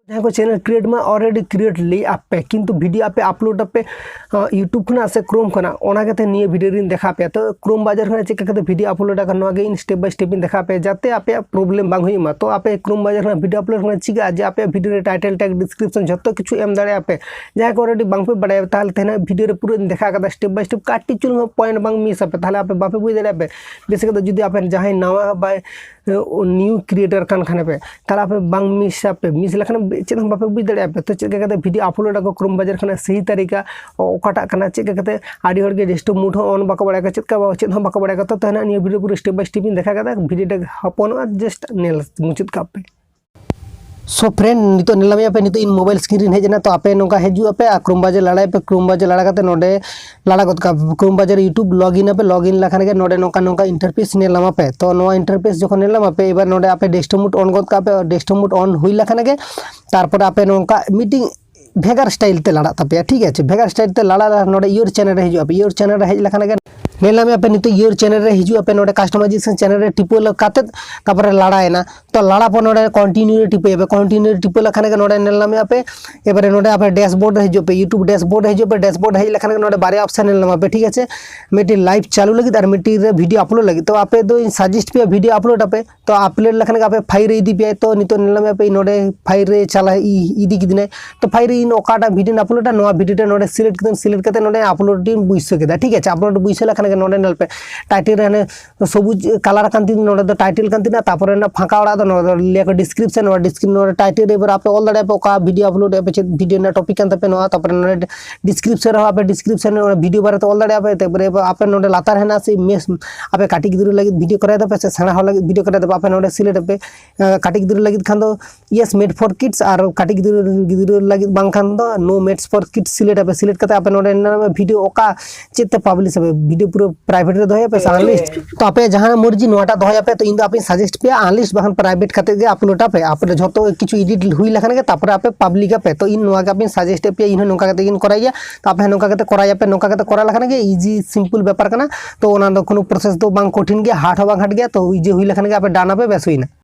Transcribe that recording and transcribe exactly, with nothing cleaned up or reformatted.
ᱡᱟᱦᱟᱸᱭ ᱠᱚ channel create ᱢᱟ ᱚᱞᱨᱮᱰᱤ ᱠᱨᱤᱭᱮᱴ ᱞᱮᱫ ᱟᱯᱮ, ᱠᱤᱱᱛᱩ ᱵᱷᱤᱰᱤᱭᱳ ᱟᱯᱮ ᱟᱯᱞᱳᱰ ᱟᱯᱮ YouTube ᱠᱷᱚᱱᱟᱜ ᱥᱮ ᱠᱨᱳᱢ ᱠᱷᱚᱱᱟᱜ, ᱚᱱᱟ ᱠᱟᱛᱮ ᱱᱤᱭᱟᱹ ᱵᱷᱤᱰᱤᱭᱳ ᱨᱤᱧ ᱫᱮᱠᱷᱟᱣ ᱯᱮᱭᱟ᱾ ᱛᱚ ᱠᱨᱳᱢ ᱵᱨᱟᱣᱡᱟᱨ ᱠᱷᱚᱱᱟᱜ ᱪᱮᱫ ᱞᱮᱠᱟ ᱠᱟᱛᱮ ᱵᱷᱤᱰᱤᱭᱳ ᱟᱯᱞᱳᱰ ᱟᱠᱟᱱᱟ, ᱱᱚᱣᱟ ᱜᱮ ᱤᱧ ᱥᱴᱮᱯ ᱵᱟᱭ ᱥᱴᱮᱯ ᱤᱧ ᱫᱮᱠᱷᱟᱣ ᱯᱮᱭᱟ, ᱡᱟᱛᱮ ᱟᱯᱮᱭᱟᱜ ᱯᱨᱚᱵᱞᱮᱢ ᱵᱟᱝ ᱦᱩᱭᱩᱜ ᱢᱟ᱾ ᱛᱚ ᱟᱯᱮ ᱠᱨᱳᱢ ᱵᱨᱟᱣᱡᱟᱨ ᱠᱷᱚᱱᱟᱜ ᱵᱷᱤᱰᱤᱭᱳ ᱟᱯᱞᱳᱰ ᱠᱷᱚᱱᱟᱜ ᱪᱤᱠᱟᱹᱜᱼᱟ ᱡᱮ ᱟᱯᱮᱭᱟᱜ ᱵᱷᱤᱰᱤᱭᱳ ᱨᱮ ᱴᱟᱭᱴᱮᱞ ᱴᱮᱜᱽ, ᱰᱤᱥᱠᱨᱤᱯᱥᱚᱱ ᱡᱷᱚᱛᱚ ᱠᱤᱪᱷᱩ ᱮᱢ ᱫᱟᱲᱮᱭᱟᱜᱼᱟ ᱯᱮ᱾ ᱡᱟᱦᱟᱸᱭ ᱠᱚ ᱚᱞᱨᱮᱰᱤ ᱵᱟᱝ ᱯᱮ ᱵᱟᱲᱟᱭᱟ, ᱛᱟᱦᱚᱞᱮ ᱛᱮᱦᱮᱧᱟᱜ ᱵᱷᱤᱰᱤᱭᱳ ᱨᱮ ᱯᱩᱨᱟᱹ ᱤᱧ ᱫᱮᱠᱷᱟᱣ ᱠᱟᱫᱟ ᱥᱴᱮᱯ ᱵᱟᱭ ᱥᱴᱮᱯ, ᱠᱟᱹᱴᱤᱡ ᱪᱩᱞᱩᱝ ᱦᱚᱸ ᱯᱚᱭᱮᱱᱴ ᱵᱟᱝ ᱢᱤᱥ ᱟᱯᱮ, ᱛᱟᱦᱚᱞᱮ ᱟᱯᱮ ᱵᱟᱯᱮ ᱵᱩᱡᱽ ᱫᱟᱲᱮᱭᱟᱜᱼᱟ ᱯᱮ᱾ ᱵᱤᱥᱮᱥ ᱠᱟᱛᱮ ᱡᱩᱫᱤ ᱟᱯᱮ ᱡᱟᱦᱟᱸᱭ ᱱᱟᱣᱟ ᱵᱟᱭ ᱱᱤᱭᱩ ᱠᱨᱤᱭᱮᱴᱟᱨ ᱠᱟᱱ ᱠᱷᱟᱱ ᱯᱮ, ᱛᱟᱦᱚᱞᱮ ᱟᱯᱮ ᱵᱟᱝ ᱢᱤᱥ ᱟᱯᱮ, ᱢᱤᱥ ᱞᱮᱠᱷᱟᱱ ᱪᱮᱫ ᱦᱚᱸ ᱵᱟᱯᱮ ᱵᱩᱡᱽ ᱫᱟᱲᱮᱭᱟᱜᱼᱟ ᱯᱮ᱾ ᱛᱚ ᱪᱮᱫ ᱞᱮᱠᱟ ᱠᱟᱛᱮ ᱵᱷᱤᱰᱤᱭᱳ ᱟᱯᱞᱳᱰ ᱟᱠᱚ ᱠᱨᱳᱢ ᱵᱨᱟᱣᱡᱟᱨ ᱠᱷᱚᱱᱟᱜ ᱥᱟᱹᱦᱤ ᱛᱟᱹᱨᱤᱠᱟ ᱚᱠᱟᱴᱟᱜ ᱠᱟᱱᱟ, ᱪᱮᱫ ᱞᱮᱠᱟ ᱠᱟᱛᱮ, ᱟᱹᱰᱤ ᱦᱚᱲ ᱜᱮ ᱰᱮᱥᱠᱴᱚᱯ ᱢᱳᱰ ᱦᱚᱸ ᱚᱱ ᱵᱟᱠᱚ ᱵᱟᱲᱟᱭᱟ, ᱪᱮᱫ ᱠᱟ ᱪᱮᱫ ᱦᱚᱸ ᱵᱟᱠᱚ ᱵᱟᱲᱟᱭᱟ᱾ ᱛᱚ ᱛᱮᱦᱮᱧ ᱱᱤᱭᱟᱹ ᱵᱷᱤᱰᱤᱭᱳ ᱯᱩᱨᱟᱹ ᱥᱴᱮᱯ ᱵᱟᱭ ᱥᱴᱮᱯ ᱤᱧ ᱫᱮᱠᱷᱟᱣ ᱠᱟᱫᱟ, ᱵᱷᱤᱰᱤᱭᱳ ᱴᱟᱜ ᱦᱚᱯᱚᱱᱚᱜᱼᱟ, ᱡᱟᱥᱴ ᱧᱮᱞ ᱢᱩᱪᱟᱹᱫ ᱠᱟᱜ ᱯᱮ᱾ ᱥᱳ ᱯᱷᱨᱮᱱᱰ, ᱱᱤᱛᱚᱜ ᱧᱮᱞ ᱧᱟᱢᱮᱫ ᱯᱮ, ᱱᱤᱛᱚᱜ ᱤᱧ ᱢᱳᱵᱟᱭᱤᱞ ᱥᱠᱨᱤᱱ ᱨᱤᱧ ᱦᱮᱡ ᱮᱱᱟ᱾ ᱛᱚ ᱟᱯᱮ ᱱᱚᱝᱠᱟ ᱦᱤᱡᱩᱜ ᱟᱯᱮ ᱟᱨ ᱠᱨᱳᱢ ᱵᱨᱟᱣᱡᱟᱨ ᱞᱟᱲᱟᱭ ᱯᱮ, ᱠᱨᱳᱢ ᱵᱨᱟᱣᱡᱟᱨ ᱞᱟᱲᱟ ᱠᱟᱛᱮ ᱱᱚᱰᱮ ᱞᱟᱲᱟ ᱜᱚᱫ ᱠᱟᱜ ᱯᱮ, ᱠᱨᱳᱢ ᱵᱨᱟᱣᱡᱟᱨ YouTube ᱞᱚᱜ ᱤᱱ ᱟᱯᱮ, ᱞᱚᱜ ᱤᱱ ᱞᱮᱠᱷᱟᱱ ᱜᱮ ᱱᱚᱰᱮ ᱱᱚᱝᱠᱟ ᱱᱚᱝᱠᱟ ᱤᱱᱴᱟᱨᱯᱷᱮᱥ ᱧᱮᱞ ᱧᱟᱢ ᱟᱯᱮ᱾ ᱛᱚ ᱱᱚᱣᱟ ᱤᱱᱴᱟᱨᱯᱷᱮᱥ ᱡᱚᱠᱷᱚᱱ ᱧᱮᱞ ᱧᱟᱢ ᱟᱯᱮ, ᱮᱵᱟᱨ ᱱᱚᱰᱮ ᱟᱯᱮ ᱰᱮᱥᱠᱴᱚᱯ ᱢᱳᱰ ᱚᱱ ᱜᱚᱫ ᱠᱟᱜ ᱯᱮ, ᱰᱮᱥᱠᱴᱚᱯ ᱢᱳᱰ ᱚᱱ ᱦᱩᱭ ᱞᱮᱠᱷᱟᱱ ᱜᱮ ᱛᱟᱨᱯᱚᱨᱮ ᱟᱯᱮ ᱱᱚᱝᱠᱟ ᱢᱤᱫᱴᱤᱝ ᱵᱷᱮᱜᱟᱨ ᱥᱴᱟᱭᱤᱞ ᱛᱮ ᱞᱟᱲᱟᱜ ᱛᱟᱯᱮᱭᱟ, ᱴᱷᱤᱠ ᱟᱪᱷᱮ? ᱵᱷᱮᱜᱟᱨ ᱥᱴᱟᱭᱤᱞ ᱛᱮ ᱞᱟᱲᱟ, ᱱᱚᱰᱮ ᱤᱭᱳᱨ ᱪᱮᱱᱮᱞ ᱨᱮ ᱦᱤᱡᱩᱜ ᱟᱯᱮ, ᱤᱭᱳᱨ ᱪᱮᱱᱮᱞ ᱨᱮ ᱦᱮᱡ ᱞᱮᱠᱷᱟᱱ ᱜᱮ ᱧᱮᱞ ᱧᱟᱢᱮᱫ ᱟᱯᱮ, ᱱᱤᱛᱚᱜ ᱤᱭᱳᱨ ᱪᱮᱱᱮᱞ ᱨᱮ ᱦᱤᱡᱩᱜ ᱟᱯᱮ, ᱱᱚᱰᱮ ᱠᱟᱥᱴᱚᱢᱟᱭᱡᱮᱥᱚᱱ ᱪᱮᱱᱮᱞ ᱨᱮ ᱴᱤᱯᱟᱹ ᱠᱟᱛᱮ ᱛᱟᱨᱯᱚᱨᱮ ᱞᱟᱲᱟᱭᱮᱱᱟ᱾ ᱛᱚ ᱞᱟᱲᱟ ᱯᱚᱨ ᱱᱚᱰᱮ ᱠᱚᱱᱴᱤᱱᱤᱭᱩ ᱨᱮ ᱴᱤᱯᱟᱹᱭ ᱟᱯᱮ, ᱠᱚᱱᱴᱤᱱᱤᱭᱩ ᱨᱮ ᱴᱤᱯᱟᱹ ᱞᱮᱠᱷᱟᱱ ᱜᱮ ᱱᱚᱰᱮ ᱧᱮᱞ ᱧᱟᱢᱮᱫ ᱟᱯᱮ, ᱮᱵᱟᱨᱮ ᱱᱚᱰᱮ ᱟᱯᱮ ᱰᱮᱥᱵᱳᱨᱰ ᱨᱮ ᱦᱤᱡᱩᱜ ᱯᱮ, YouTube ᱰᱮᱥᱵᱳᱨᱰ ᱨᱮ ᱦᱤᱡᱩᱜ ᱯᱮ, ᱰᱮᱥᱵᱳᱨᱰ ᱦᱮᱡ ᱞᱮᱠᱷᱟᱱ ᱜᱮ ᱱᱚᱰᱮ ᱵᱟᱨᱭᱟ ᱚᱯᱥᱮᱱ ᱧᱮᱞ ᱧᱟᱢ ᱟᱯᱮ, ᱴᱷᱤᱠ ᱟᱪᱷᱮ? ᱢᱤᱫᱴᱤᱡ ᱞᱟᱭᱤᱵᱷ ᱪᱟᱹᱞᱩ ᱞᱟᱹᱜᱤᱫ ᱟᱨ ᱢᱤᱫᱴᱤᱡ ᱨᱮ ᱵᱷᱤᱰᱤᱭᱳ ᱟᱯᱞᱳᱰ ᱞᱟᱹᱜᱤᱫ᱾ ᱛᱚ ᱟᱯᱮ ᱫᱚ ᱤᱧ ᱥᱟᱡᱮᱥᱴ ᱯᱮᱭᱟ ᱵᱷᱤᱰᱤᱭᱳ ᱟᱯᱞᱳᱰ ᱟᱯᱮ, ᱛᱚ ᱟᱯᱞᱳᱰ ᱞᱮᱠᱷᱟᱱ ᱜᱮ ᱟᱯᱮ ᱯᱷᱟᱭᱤᱞ ᱨᱮ ᱤᱫᱤ ᱯᱮᱭᱟ᱾ ᱛᱚ ᱱᱤᱛᱚᱜ ᱧᱮᱞ ᱧᱟᱢᱮᱫ ᱟᱯᱮ ᱱᱚᱰᱮ ᱯᱷᱟᱭᱤᱞ ᱨᱮ ᱪᱟᱞᱟᱜ ᱤ-, ᱤᱫᱤ ᱠᱤᱫᱤᱧᱟᱭ᱾ ᱛᱚ ᱯᱷᱟᱭᱤᱞ ᱨᱮ ᱤᱧ ᱚᱠᱟᱴᱟᱜ ᱵᱷᱤᱰᱤᱭᱳᱧ ᱟᱯᱞᱳᱰᱟ, ᱱᱚᱣᱟ ᱵᱷᱤᱰᱤᱭᱳ ᱨᱮ ᱱᱚᱰᱮ ᱥᱤᱞᱮᱠᱴ ᱠᱮᱫᱟᱹᱧ, ᱥᱤᱞᱮᱠᱴ ᱠᱟᱛᱮ ᱱᱚᱰᱮ ᱟᱯᱞᱳᱰ ᱤᱧ ᱵᱟᱹᱭᱥᱟᱹᱣ ᱠᱮᱫᱟ, ᱴᱷᱤᱠ ᱟᱪᱷᱮ? ᱟᱯᱞᱳᱰ ᱵᱟᱹᱭᱥᱟᱹᱣ ᱞᱮᱠᱷᱟᱱ ᱜᱮ ᱱᱚᱰᱮ ᱧᱮᱞ ᱯᱮ ᱴᱟᱭᱴᱮᱞ ᱨᱮ ᱦᱟᱱᱮ ᱥᱚᱵᱩᱡ ᱠᱟᱞᱟᱨ ᱠᱟᱱ ᱛᱤᱧ, ᱱᱚᱰᱮ ᱫᱚ ᱴᱟᱭᱴᱮᱞ ᱠᱟᱱ ᱛᱤᱧᱟ, ᱛᱟᱨᱯᱚᱨᱮ ᱚᱱᱟ ᱯᱷᱟᱸᱠᱟ ᱚᱲᱟᱜ ᱫᱚ ᱱᱚᱰᱮ ᱫᱚ ᱞᱟᱹᱭ ᱟᱠᱚ ᱰᱤᱥᱠᱨᱤᱯᱥᱚᱱ, ᱱᱚᱣᱟ ᱰᱤᱥᱠᱨᱤᱯ-, ᱱᱚᱰᱮ ᱴᱟᱭᱴᱮᱞ ᱨᱮ ᱮᱵᱟᱨ ᱟᱯᱮ ᱚᱞ ᱫᱟᱲᱮᱭᱟᱜᱼᱟ ᱯᱮ ᱚᱠᱟ ᱵᱷᱤᱰᱤᱭᱳ ᱟᱯᱞᱳᱰ ᱮᱫ ᱯᱮ, ᱪᱮᱫ ᱵᱷᱤᱰᱤᱭᱳ ᱨᱮᱱᱟᱜ ᱴᱚᱯᱤᱠ ᱠᱟᱱ ᱛᱟᱯᱮ ᱱᱚᱣᱟ, ᱛᱟᱨᱯᱚᱨᱮ ᱱᱚᱰᱮ ᱰᱤᱥᱠᱨᱤᱯᱥᱚᱱ ᱨᱮᱦᱚᱸ ᱟᱯᱮ ᱰᱤᱥᱠᱨᱤᱯᱥᱚᱱ ᱨᱮ ᱵᱷᱤᱰᱤᱭᱳ ᱵᱟᱨᱮᱛᱮ ᱚᱞ ᱫᱟᱲᱮᱭᱟᱜᱼᱟ ᱯᱮ, ᱛᱟᱨᱯᱚᱨᱮ ᱟᱯᱮ ᱱᱚᱰᱮ ᱞᱟᱛᱟᱨ ᱦᱮᱱᱟᱜᱼᱟ ᱥᱮ ᱢᱮᱥ, ᱟᱯᱮ ᱠᱟᱹᱴᱤᱡ ᱜᱤᱫᱽᱨᱟᱹ ᱞᱟᱹᱜᱤᱫ ᱵᱷᱤᱰᱤᱭᱳ ᱠᱚᱨᱟᱣ ᱫᱟᱯᱮ ᱥᱮ ᱥᱮᱬᱟ ᱦᱚᱲ ᱞᱟᱹᱜᱤᱫ ᱵᱷᱤᱰᱤᱭᱳ ᱠᱚᱨᱟᱣ ᱫᱟᱯᱮ, ᱟᱯᱮ ᱱᱚᱰᱮ ᱥᱤᱞᱮᱠᱴ ᱟᱯᱮ, ᱠᱟᱹᱴᱤᱡ ᱜᱤᱫᱽᱨᱟᱹ ᱞᱟᱹᱜᱤᱫ ᱠᱷᱟᱱ ᱫᱚ ᱤᱭᱮᱥ ᱢᱮᱰ ᱯᱷᱚᱨ ᱠᱤᱰᱥ, ᱟᱨ ᱠᱟᱹᱴᱤᱡ ᱜᱤᱫᱽᱨᱟᱹ, ᱜᱤᱫᱽᱨᱟᱹ ᱞᱟᱹᱜᱤᱫ ᱵᱟᱝᱠᱷᱟᱱ ᱫᱚ no made for kids select ᱟᱯᱮ᱾ ᱥᱤᱞᱮᱠᱴ ᱠᱟᱛᱮ ᱟᱯᱮ ᱱᱚᱰᱮ ᱵᱷᱤᱰᱤᱭᱳ ᱚᱠᱟ ᱪᱮᱫ ᱛᱮ ᱯᱟᱵᱽᱞᱤᱥ ᱟᱯᱮ, ᱵᱷᱤᱰᱤᱭᱳ ᱯᱩᱨᱟᱹ ᱯᱨᱟᱭᱵᱷᱮᱴ ᱨᱮ ᱫᱚᱦᱚᱭᱟᱯᱮ ᱥᱮ ᱟᱱᱞᱤᱥᱴ? ᱛᱚ ᱟᱯᱮ ᱡᱟᱦᱟᱸ ᱢᱚᱨᱡᱤ ᱱᱚᱣᱟᱴᱟᱜ ᱫᱚᱦᱚᱭᱟᱯᱮ, ᱛᱚ ᱤᱧ ᱫᱚ ᱟᱯᱮᱧ ᱥᱟᱡᱮᱥᱴ ᱯᱮᱭᱟ ᱟᱱᱞᱤᱥᱴ ᱵᱟᱠᱷᱟᱱ ᱯᱨᱟᱭᱵᱷᱮᱴ ᱠᱟᱛᱮ ᱜᱮ ᱟᱯᱞᱳᱰ ᱟᱯᱮ᱾ ᱟᱯᱮ ᱡᱷᱚᱛᱚ ᱠᱤᱪᱷᱩ ᱮᱰᱤᱴ ᱦᱩᱭ ᱞᱮᱠᱷᱟᱱ ᱜᱮ ᱛᱟᱨᱯᱚᱨᱮ ᱟᱯᱮ ᱯᱟᱵᱽᱞᱤᱠ ᱟᱯᱮ᱾ ᱛᱚ ᱤᱧ ᱱᱚᱣᱟ ᱜᱮ ᱟᱯᱮᱧ ᱥᱟᱡᱮᱥᱴ ᱮᱫ ᱯᱮᱭᱟ, ᱤᱧ ᱦᱚᱸ ᱱᱚᱝᱠᱟ ᱠᱟᱛᱮ ᱜᱤᱧ ᱠᱚᱨᱟᱣ ᱜᱮᱭᱟ᱾ ᱛᱚ ᱟᱯᱮ ᱦᱚᱸ ᱱᱚᱝᱠᱟ ᱠᱟᱛᱮ ᱠᱚᱨᱟᱣ ᱟᱯᱮ, ᱱᱚᱝᱠᱟ ᱠᱟᱛᱮ ᱠᱚᱨᱟᱣ ᱞᱮᱠᱷᱟᱱ ᱜᱮ ᱤᱡᱤ ᱥᱤᱢᱯᱤᱞ ᱵᱮᱯᱟᱨ ᱠᱟᱱᱟ᱾ ᱛᱚ ᱚᱱᱟ ᱫᱚ ᱠᱳᱱᱳ ᱯᱨᱚᱥᱮᱥ ᱫᱚ ᱵᱟᱝ ᱠᱚᱴᱷᱤᱱ ᱜᱮᱭᱟ, ᱦᱟᱨᱰ ᱦᱚᱸ ᱵᱟᱝ ᱦᱟᱨᱰ ᱜᱮᱭᱟ᱾ ᱛᱚ ᱤᱡᱤ ᱦᱩᱭ ᱞᱮᱠᱷᱟᱱ ᱜᱮ ᱟᱯᱮ ᱰᱟᱱ ᱟᱯᱮ, ᱵᱮᱥ ᱦᱩᱭᱱᱟ᱾